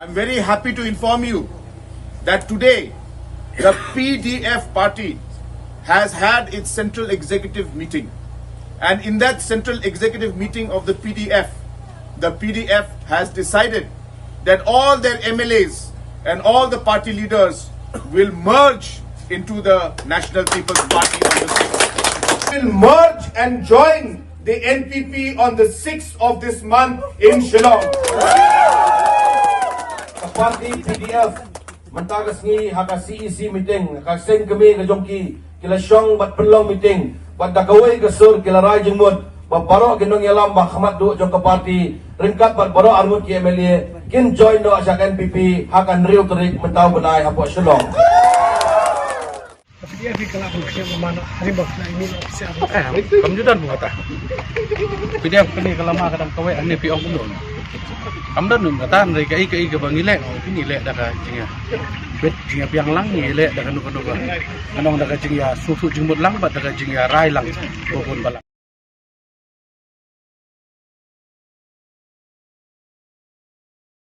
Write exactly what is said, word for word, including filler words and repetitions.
I'm very happy to inform you that today the P D F party has had its central executive meeting. And in that central executive meeting of the P D F, the P D F has decided that all their M L As and all the party leaders will merge into the National People's Party on the sixth. Will merge and join the N P P on the sixth of this month in Shillong. Ka party P D F mynta ka sngi ha ka C E C meeting, ka seng kmie ka jong ki, ki la shong bad pynlong meeting bad da kawei ka sur ki la rai jingmut ba baroh ki nongïalam ba khmat duh jong ka party ryngkat bad baroh arngut ki M L A kin join noh sha ka N P P ha ka hynriew tarik mynta u bnai hapoh Shillong. Ka P D F ka la bun khia ma no, hari ba na ini no sia. Eh, kam ju don bun kata. P D F kane ka lama ka dang kawei, ane phi ong kumno. Kam don bun kata, hynrei kaei kaei kaba ngi leh, ngi leh da ka jingïa. Bit jingïabiang lang, ngi leh da kano kano ba. Ngan ong da ka jingïasuk suk jingmut lang bad da ka jingïarai lang. Ba bun ba lang.